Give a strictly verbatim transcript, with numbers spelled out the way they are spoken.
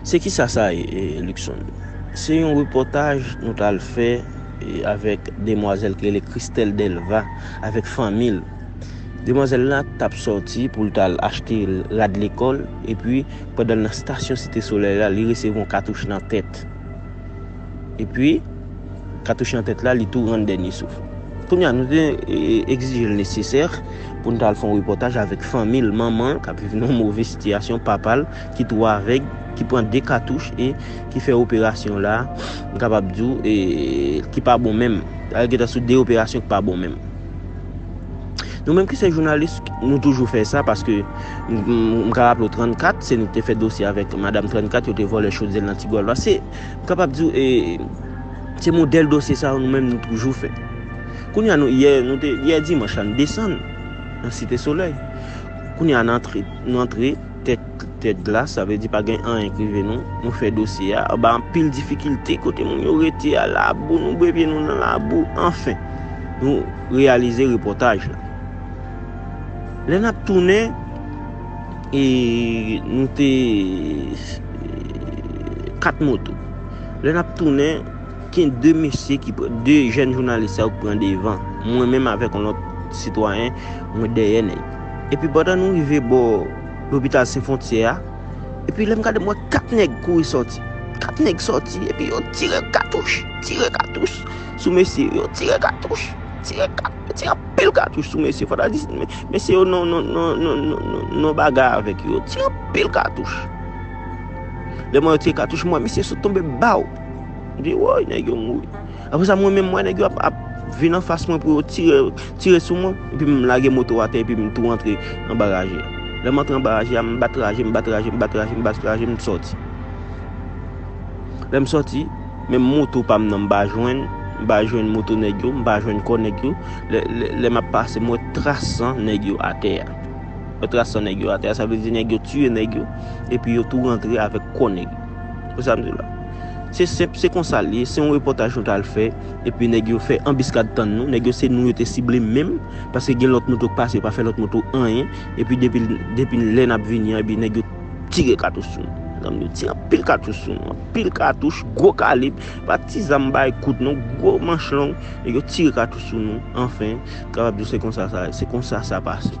Se kisa sa ye, e, Luckson? Se yon repòtaj nou t al fè, e, avèk demwazèl ki rele Christelle Delva, avèk fanmi l. Demwazèl la t ap sòti pou l t al achte rad lekòl, epi pandan l nan stasyon Site Solèy la, li resevwa yon katouch nan tèt. Epi, katouch nan tèt la, li tou rann dènye souf. Kounye a, nou te, e, egzije l nesesè pou n t al fè yon repòtaj avèk fanmi l, manman l, k ap viv nan yon move sitiyasyon, papa l, ki tou avèg, ki pran de katouch e ki fè operasyon la, m kapab di w, e, ki pa bon menm. Sa vle di, sou de operasyon ki pa bon menm. Nou menm ki se jounalis, nou toujou fè sa, paske m, m, m ka raple w trannkat, se nou ki te fè dosye avèk madanm trannkat, yo te vòlè chodyè nan Ti Gòlv la. Se, m kapab di w, e, se modèl dosye sa yo nou menm nou toujou fè. Kounye a, nou, yè, nou te, yè dimanch la, nou desann nan Site Solèy. Kounye a, nou antre, nou antre tèt, tèt glas, sa vle di pa gen anyen k rive nou. Nou fè dosye a, anba anpil difikilte, kote moun yo rete a, labou, nou bwè pye nou nan labou, anfen. Nou reyalize repòtaj la. Lè n ap tounen, e, nou te, e, kat moto. Lè n ap tounen, gen de mesye ki pran, de jèn jounalis sa yo ki pran devan. Mwen menm avèk yon lòt sitwayen, mwen dèyè nèg. Epi pandan nou rive bò lopital Sen Fwontyè a, epi lè m gade, m wè kat nèg kouri sòti. Kat nèg sòti, epi yo tire katouch, tire katouch sou mesye, yo tire katouch, tire kat-, yo tire anpil katouch sou mesye. Fò ta di, me-, mesye yo nan, nan, nan bagay avèk yo, yo tire anpil katouch. Lè m wè yo tire katouch, m wè mesye sot tonbe baw. M di, woy, nèg yo mouri. Apre sa, mwen menm, m wè nèg yo ap, ap vin anfas mwen pou yo tire, tire sou mwen. Epi m lage moto atè, epi m tou rantre anba raje a. Lè m antre anba raje a, m bat raje, m bat raje, m bat raje, m bat raje, m sòti. Lè m sòti, menm moto pa m nan, m pa jwenn, m pa jwenn moto nèg yo, m pa jwenn kò nèg yo. Lè, lè, lè m ap pase, m wè tras san nèg yo atè a. Yo tras san nèg yo atè a, sa vle di nèg yo tiye nèg yo, epi yo tou rantre avèk kò nèg yo. Ou sa m di la? Se senp, se konsa l ye, se yon repòtaj nou t al fè, epi nèg yo fè anbiskad tann nou, nèg yo se nou yo te sible menm, paske gen lòt moto k pase, yo pa fè lòt moto anyen, epi depi, depi lè n ap vini an, epi nèg yo tire katouch sou nou. Zanmi, yo tire anpil katouch sou nou, anpil katouch, gwo kalib, pa ti zam bay kout non, gwo manch long, nèg yo tire katouch sou nou, anfen, kapab di se konsa sa, se konsa sa pase.